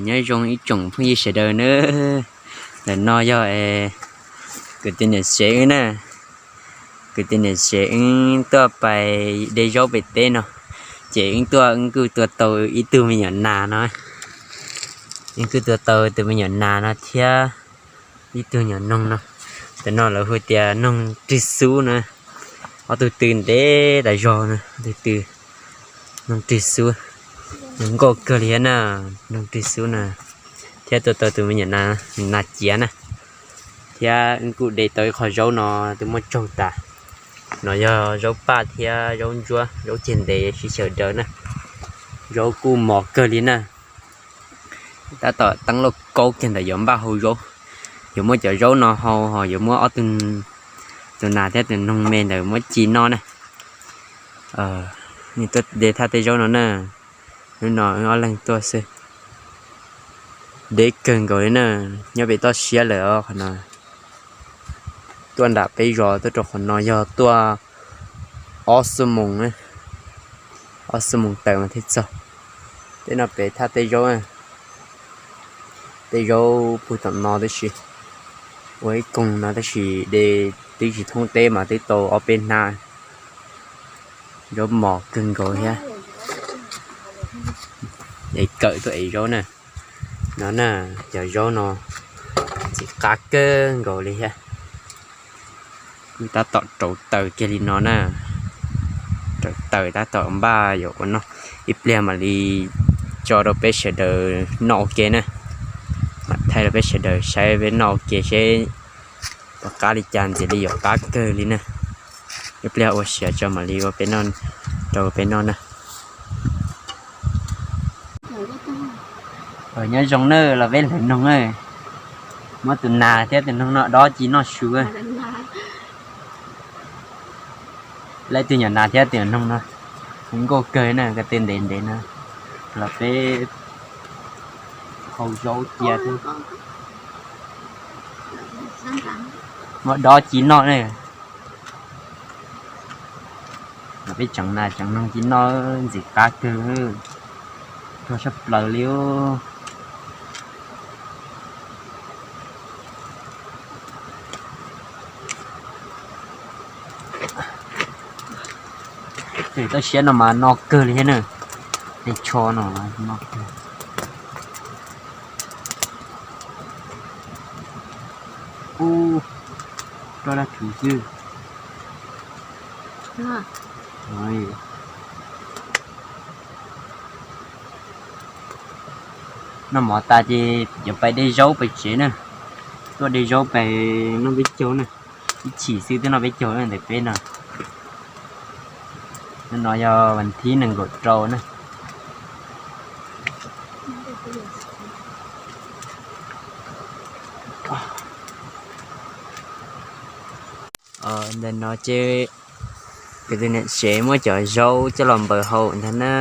Nyob zoo ib tsoom phooj ywg sawv daws nawb. Ntawm no yog kuv tus niam tsev wb na. Kuv tus niam tsev wb tuaj pais de zaub pem teb no, ces wb tuaj wb kuj tua tau ib tug me nyuam nas no. Wb kuj tua tau tus me nyuam nas no thiab ib tug nyuam noog no. Tus no lawv hu tias noog rwg xub na. Ob tug tw ntev tas zog na, ob tug tw noog rwg xub, nkauj kawg li thiab na. Noog rwg xub na, thiab tua tau tus me nyuam nas ciav na. Thiab wb kuj de tau ib qho zaub no twb muab tsaug tas. No yog zaub paj thiab zaub ntsuab, zaub ceg ntev sib xyaw daws na. Zaub kuj mos kawg li na. Tab tom teeb lauj kaub kiag ntawm yuav npaj hau zaub. Yuav muab cov zaub no hau ho yuav muab ob tug, tus nas thiab tus noog me ntawd muab ci noj na. Tuaj de thaj tej zaub no na. Hnub no wb ob leeg tuaj xwb. Deb kawg nkaus li na, nyob pem toj siab lawm os qhov no. Tuaj nram peb zos tuaj rau qhov no yog tuaj ob xuab moos, ob xuab moos taws mas thiaj txog. Tej no pem thaj tej zaub, tej zaub puag tom no tab sis ua ib koog no tab sis de twb tsis thoob teb mas twb tau ob peb hnab. Zaub mos kawg nkaus thiab. Es kawm tuaj ev zaub na. No na, cov zaub no ntxim qab kawg nkaus li thiab. Kuj tab tom rauv taws kiag li no na. Rauv taws tab tom npaj yuav ua noj, ib pliag mam li tso rau peb sawv daws noj ua ke na. Mam thaij rau peb sawv daws saib peb noj ua ke seb puas qab li cas, ntxim li yuav qab kawg li na. Ib pliag ua siav tso mam li ua peb noj, rau peb noj na. Nyob zoo na los peb hlawv noog na. Muab tus nas thiab tus noog no dob ci noj su. Lawv tus nyuam nas thiab tus noog no nkauj kawg na, ko tw ntev ntev no. Los peb hau zaub cia thiab. Muab dob ci noj na. Los peb tseev nas tseev noog ci noj ntxim qab kawg, rog sab plaws li. Tej toj siab no mas no kawg li thiab na. Tej tsho no no kawg. Ub, roj dab tsi xwb. Noj mov tas ces yuav pais de zaub pais tsev na. Tuaj de zaub pais noj peb caug na. Ib chim xwb twb noj peb caug ntawm peb no. Hnub no yog vas thib nees nkaum rau na. Ntawm no ces kuv tus niam tsev muab cov zaub coj los npaws haus ntag na.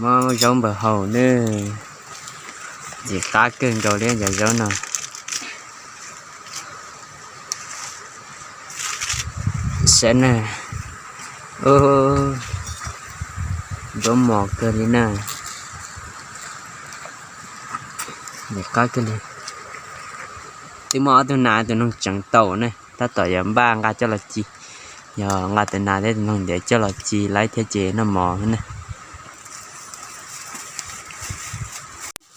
Muab zaub npaws haus nawb. Ntxim qab kawg nkaus li cov zaub no. Saib na. Zaub mos kawg li na. Ntxim qab kawg li. Twb muab ob tug nas tus noog tseev tau na, tab tom yuav npaj nqa coj los ci. Yog nqa tus nas thiab tus noog ntawd coj los ci laib thiab ces noj mov na.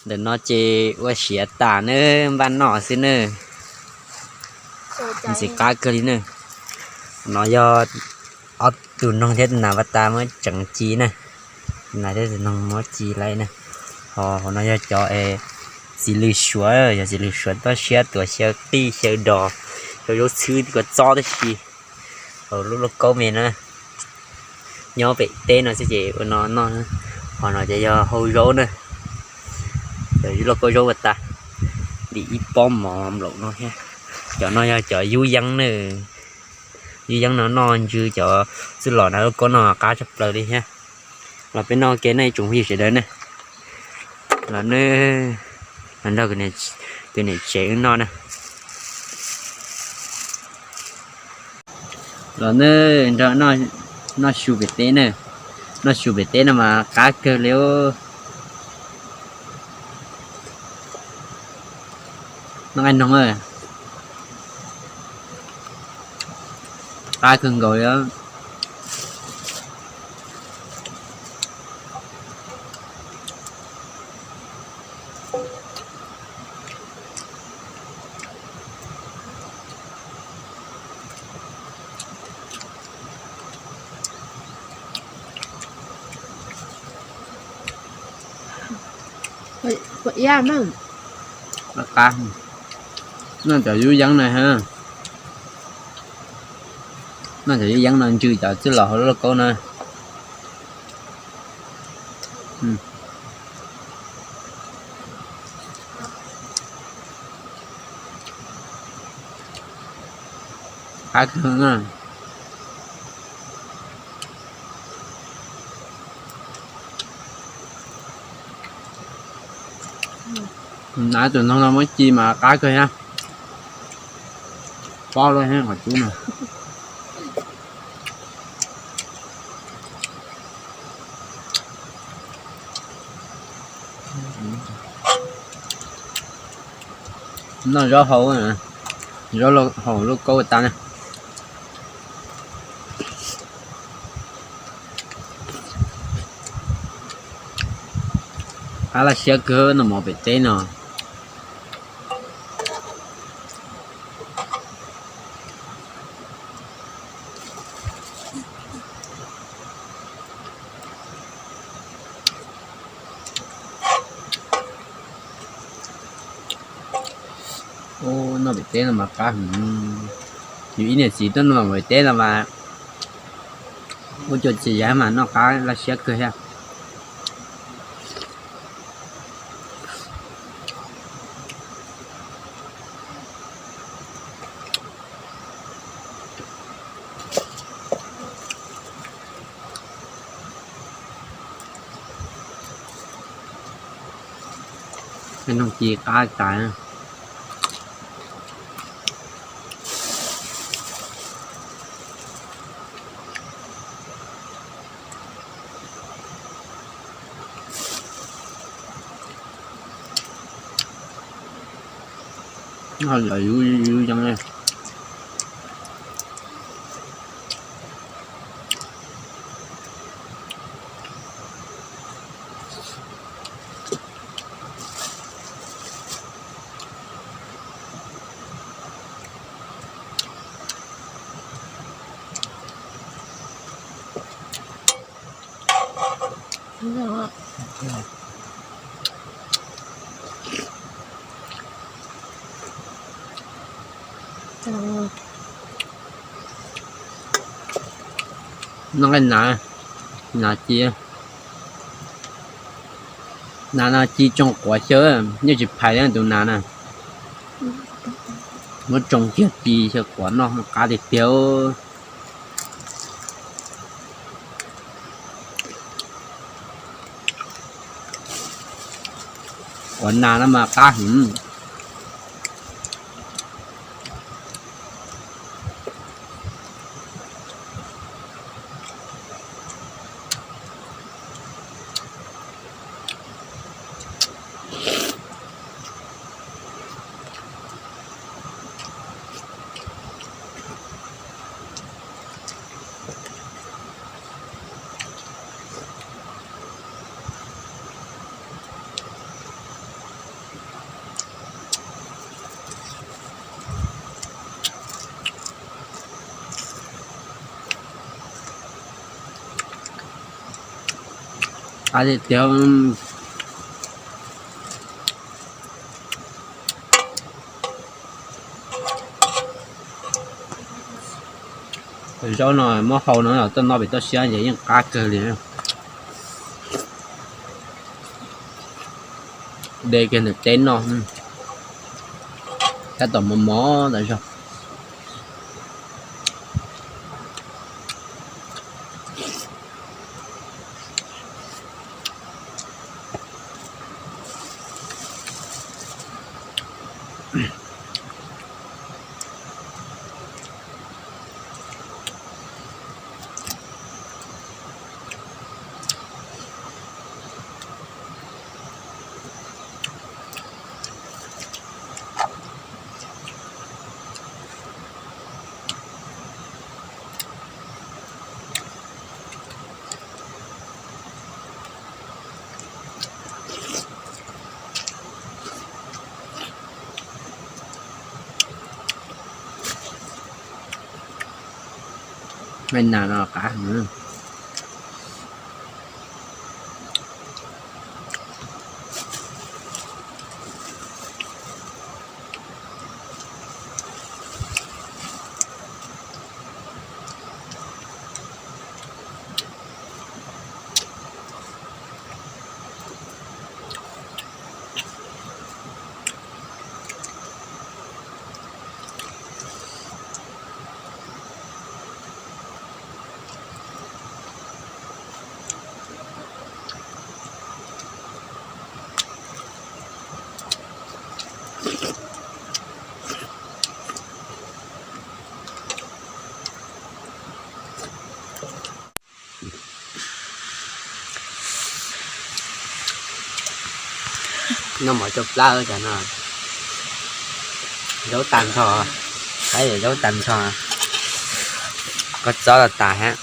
Ntawm no ces ua siav tas nawb, npaj noj xwb nawb. Ntxim qab kawg li nawb. No yog ob tug noog thiab tus nas pas tas muab tseev ci na. Tus nas thiab tus noog muab ci laib na. Ho hauv no yog cov txiv lws suav, yog txiv lws suav toj siab tuav xyaw qij xyaw dos, xyaw zaub txhwb tib ko txob tib si. Hauv lub lauj kaub me na, nyob pem teb no xwb ces ua no noj. Ho no ces yog hau zaub na, cov lauj kaub zaub pas tas, ntim ib pob mov nplaum no thiab. Cov no yog cov yub yeeb na, yub yeeb no noj ntsw cov txwj los na, lauj kaub no qab tshaj plaws li thiab. Los peb noj ua ke nej tsoom phooj ywg sawv daws na. Los nws, los nrog tus niam tsev wb noj na. Los nws nrog noj su pem teb na. Noj su pem teb no mas qab kawg li. Noj nqaij noog, qab kawg nkaus li. Qab, noj cov yub yeeb na, noj cov yub yeeb no ntsw cov txwj los hauv lauj kaub na. Qab kawg na. Hnav tus noog no muab ci mas qab kawg thiab. Pob lawm qhov cub no. Noj zaub hau, zaub hau lauj kaub tas na. Qab laj siab kawg no mov pem teb no. Ub, noj pem teb no mas qab heev. Yus ib niam txiv tuaj noj pem teb no mas ua cuag txiv yav mas noj qab laj siab kawg thiab. Noog ci qab tas. Yus yeej Noj nqaij nas, nas ci, nas no ci tsoo quav xyaw, yeej tsis phais li tus nas na. Muab tsoo kiag ci xyaw quav noj qab tiag tiag. Quav nas no mas qab heev. Qab tiag tiag. Zaub no muab hau no los txawj noj pem toj siab ces yeej qab kawg li. De kiag ntawm teb no, tab tom mos mos tas zog. Main nas no qab heev. Noj mov cov plab cas no zaub tag nrho, qab zaub tag nrho, koj txob los tas hab.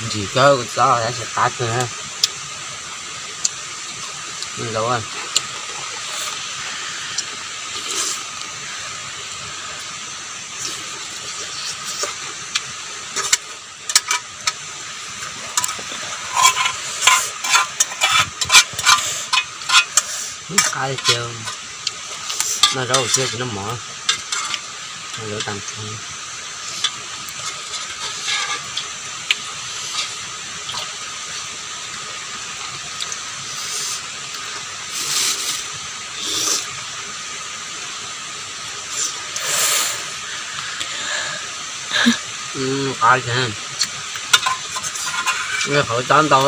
Ntsim kawg koj txob tab sis qab kawg. Zaub qab tiag, noj zaub thiab tsis noj mov, noj zaub tag nrho. Qab, qhov tsob ntau.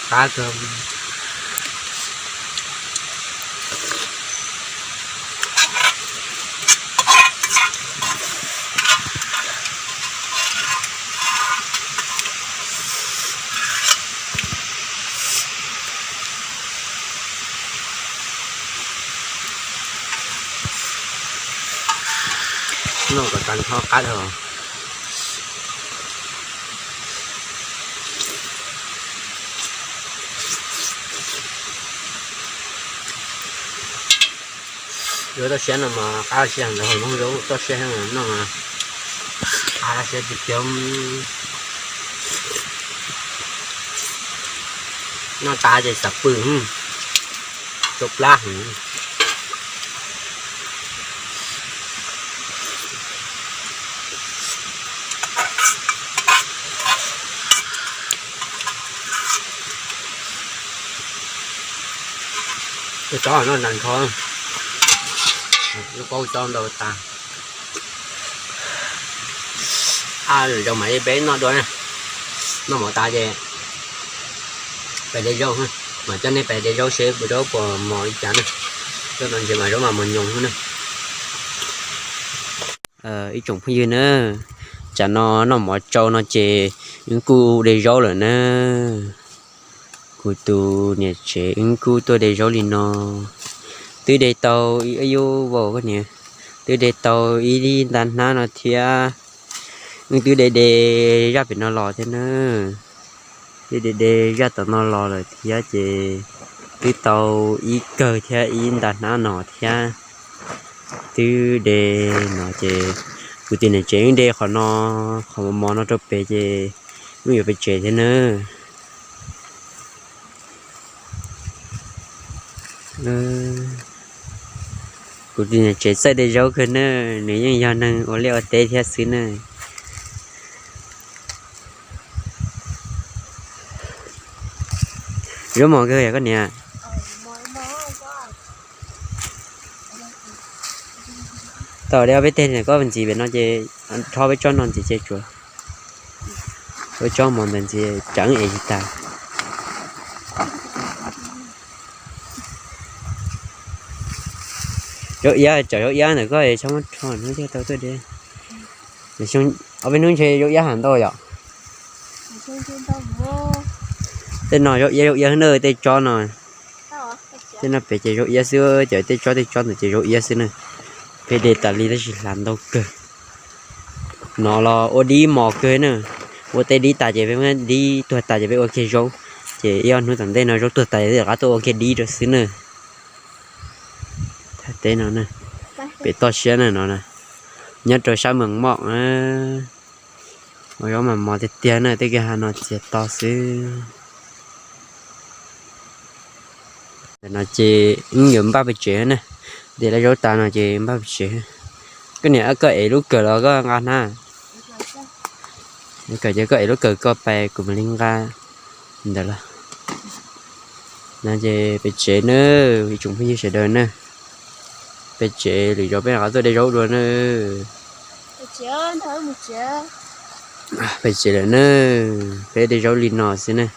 Qab kawg. Noj kom tag nrho qab dhau. Yuav toj siab no mas qab siab ntawd, hauv Hmoob zaub toj siab no mas qab siab tiag tiag. Noj tas ces xav pw, rau plab heev. Tus tsob no nag nrho, lub paub tsob ntau tas. Ab, zoo mas peb noj dua, noj mov tas ces pais de zaub, mas coj nej pais de zaub seb zaub puas mos li cas na. Zaub no ntses mas zaub mas mos nyoos na. Ib tsoom phooj ywg na, tsam no noj mov tsau no ces wb kuj de zaub lawm na. Kuv tus niam tsev wb kuj tuaj de zaub li no. Twb de tau ib, yub vaus koj niam, twb de tau ib nta hnab no thiab. Wb twb de de zaj pem no los thiab na. Twb de de zaj tom no los lawm thiab ces twb tau ib kawg thiab ib nta hnab no thiab. Twb de no ces kuv tus niam tsev wb de qhov no, qhov mos mos no rau pem ces wb yuav pem tsev thiab na. Kuv tus niam tsev txawj de zaub kawg na, nws yeej yog neeg ua liaj ua teb thiab xwb na. Zaub mos kawg yog koj niam. Tau li ob peb teg koj ntxiv pem no ces, rho peb tsob no ntxiv ces tsuav, peb tsob mos ntawd ntxiv tseev es tsis tas. Zaub iab, cov zaub iab ntawm koj txhob muab rho, hnub twg tau tuaj de. Ob peb hnub ntshe zaub iab has ntau yom. Tej no zaub iab, zaub iab na, tej tsob no. Tej no pem ces zaub iab xwb, cov tej tsob tej tsob ntawd ces zaub iab xwb na. Peb de tas li tab sis hlav ntau kawg. No los ua dib mos kawg na. Ua teb dib tas ces peb muab dib tuag tas ces peb ua kiag zaub, ces ib ob hnub tom ntej no zaub tuag tas ces rov qab tuaj ua kiag dib rau xwb na. Thaij teb no na, pem toj siab na no na, nyob rau sab Moos Mom na. Ua zaub mas mos tiag tiag na, tej kev hav no txias to xwb. Ntawm no ces wb yuav npaj pem tsev na, ntim lawv zaub tas no ces npaj pem tsev. Koj niam, koj ev lub kawm los koj nqa hnab? Kawm ces koj ev lub kawm koj pais, kuv mam li nqa ntawd los. No ces pem tsev na, ib tsoom phooj ywg sawv daws na, pem tsev lwm zaus peb rov qab tuaj de zaub dua na. Pem tsev lawm na, peb de zaub li no xwb na.